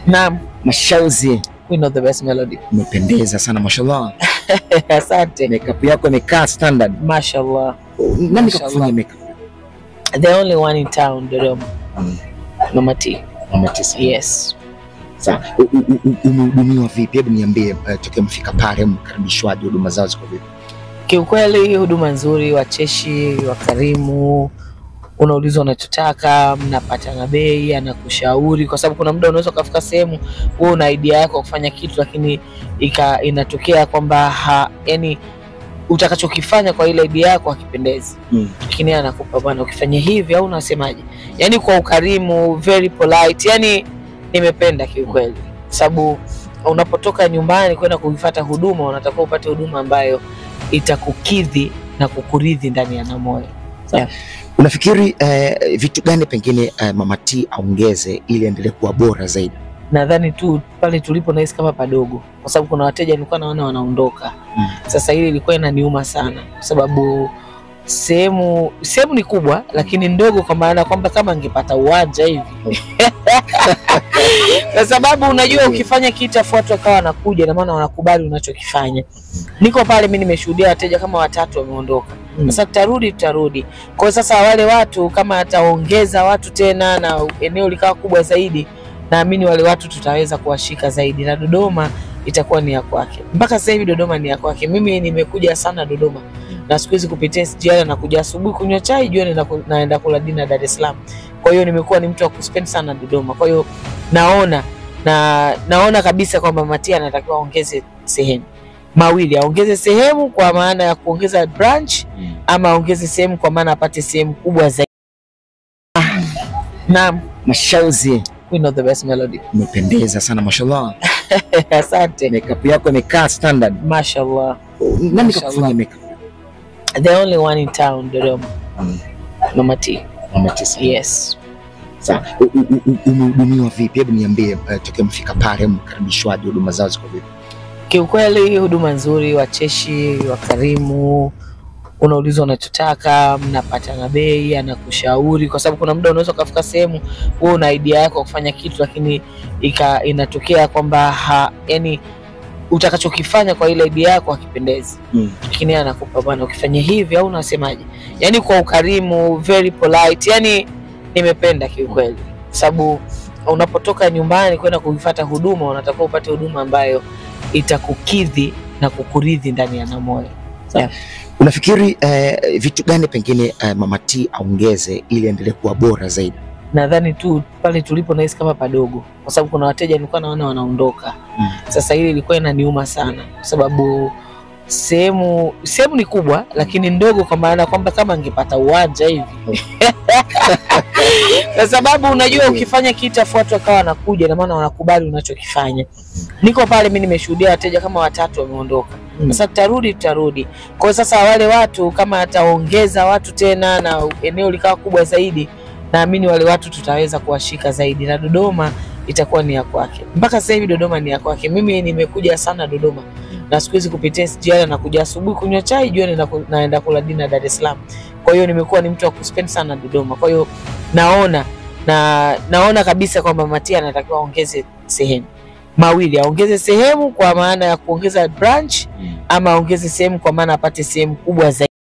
Naam. Mashauzi. We know the best melody. Umependeza sana mashallah. Asante. Makeup yako imekaa standard. Mashallah. Nani kakufanyia makeup? The only one in town, Dodoma. Mama T. Mama T. Yes. Sawa. Umehudumiwa vipi? Hebu niambie, tokea mfika pale mkaribishwaje, huduma zao ziko vipi? Kiukweli huduma nzuri, wacheshi, wakarimu, unaulizwa unachotaka, mnapatana bei, anakushauri, kwa sababu kuna muda unaweza kufika sehemu wewe una idea yako kufanya kitu lakini inatokea kwamba yani utakachokifanya kwa ile idea yako hakipendezi. Lakini anakupa bwana ukifanya hivi au unasemaje? Yani kwa ukarimu, very polite. Yani nimependa kiukweli. Sababu unapotoka nyumbani kwenda kuifuata huduma, unatakiwa upate huduma ambayo itakukidhi na kukuridhi ndani ya moyo. Yeah. Unafikiri vitu gani pengine Mama T aongeze ili endelee kuwa bora zaidi? Nadhani tu pale tulipo nahisi kama padogo, kwa sababu kuna wateja nilikuwa naona wanaondoka. Sasa hili ilikuwa inaniuma sana kwa sababu sehemu ni kubwa lakini ndogo, kwa maana kwamba kama angepata uwanja hivi. Kwa sababu unajua ukifanya kitu afu watu wakawa wanakuja na maana wanakubali unachokifanya. Niko pale mimi nimeshuhudia wateja kama watatu wameondoka. Sasa tutarudi. Kwa sasa wale watu kama ataongeza watu tena na eneo likawa kubwa zaidi, naamini wale watu tutaweza kuwashika zaidi na Dodoma itakuwa ni ya kwake. Mpaka sasa hivi Dodoma ni ya kwake. Mimi nimekuja sana Dodoma. Na siku hizi kupitia SGR na kuja asubuhi kunywa chai, jioni naenda kula dinner Dar es Salaam. Kwa hiyo nimekuwa ni mtu wa kuspend sana Dodoma. Kwa hiyo naona kabisa kwamba Mama T anatakiwa aongeze sehemu. Mawili, aongeze sehemu kwa maana ya kuongeza branch, ama aongeze sehemu kwa maana apate sehemu kubwa zaidi. Naam. Mashauzi. We know the best melody. Umependeza sana mashallah. Asante. Makeup yako imekaa standard. Mashallah. Nani kakufanyia makeup? The only one in town, Dodoma. Mama T. Mama T. Yes. Sawa. Umehudumiwa vipi? Hebu niambie, tokea mfika pale mkaribishwaje, huduma zao ziko vipi? Kiukweli huduma nzuri, wacheshi, wakarimu, unaulizwa unachotaka, mnapatana bei, anakushauri, kwa sababu kuna muda unaweza kufika sehemu wewe una idea yako kufanya kitu lakini inatokea kwamba yani utakachokifanya kwa ile idea yako hakipendezi. Lakini anakupa bwana ukifanya hivi au unasemaje? Yani kwa ukarimu, very polite. Yani nimependa kiukweli. Sababu unapotoka nyumbani kwenda kuifuata huduma, unatakiwa upate huduma ambayo itakukidhi na kukuridhi ndani ya moyo. Yeah. Unafikiri vitu gani pengine Mama T aongeze ili endelee kuwa bora zaidi? Nadhani tu pale tulipo nahisi kama padogo, kwa sababu kuna wateja nilikuwa naona wanaondoka. Sasa hili ilikuwa inaniuma sana kwa sababu sehemu ni kubwa lakini ndogo, kwa maana kwamba kama angepata uwanja hivi. Kwa sababu unajua ukifanya kitu afu watu wakawa wanakuja na maana wanakubali unachokifanya. Niko pale mimi nimeshuhudia wateja kama watatu wameondoka. Sasa tutarudi. Kwa sasa wale watu kama ataongeza watu tena na eneo likawa kubwa zaidi, naamini wale watu tutaweza kuwashika zaidi na Dodoma itakuwa ni ya kwake. Mpaka sasa hivi Dodoma ni ya kwake. Mimi nimekuja sana Dodoma. Na siku hizi kupitia SGR na kuja asubuhi kunywa chai, jioni naenda kula dinner Dar es Salaam. Kwa hiyo nimekuwa ni mtu wa kuspend sana Dodoma. Kwa hiyo naona kabisa kwamba Mama T anatakiwa aongeze sehemu. Mawili, aongeze sehemu kwa maana ya kuongeza branch, ama aongeze sehemu kwa maana apate sehemu kubwa zaidi.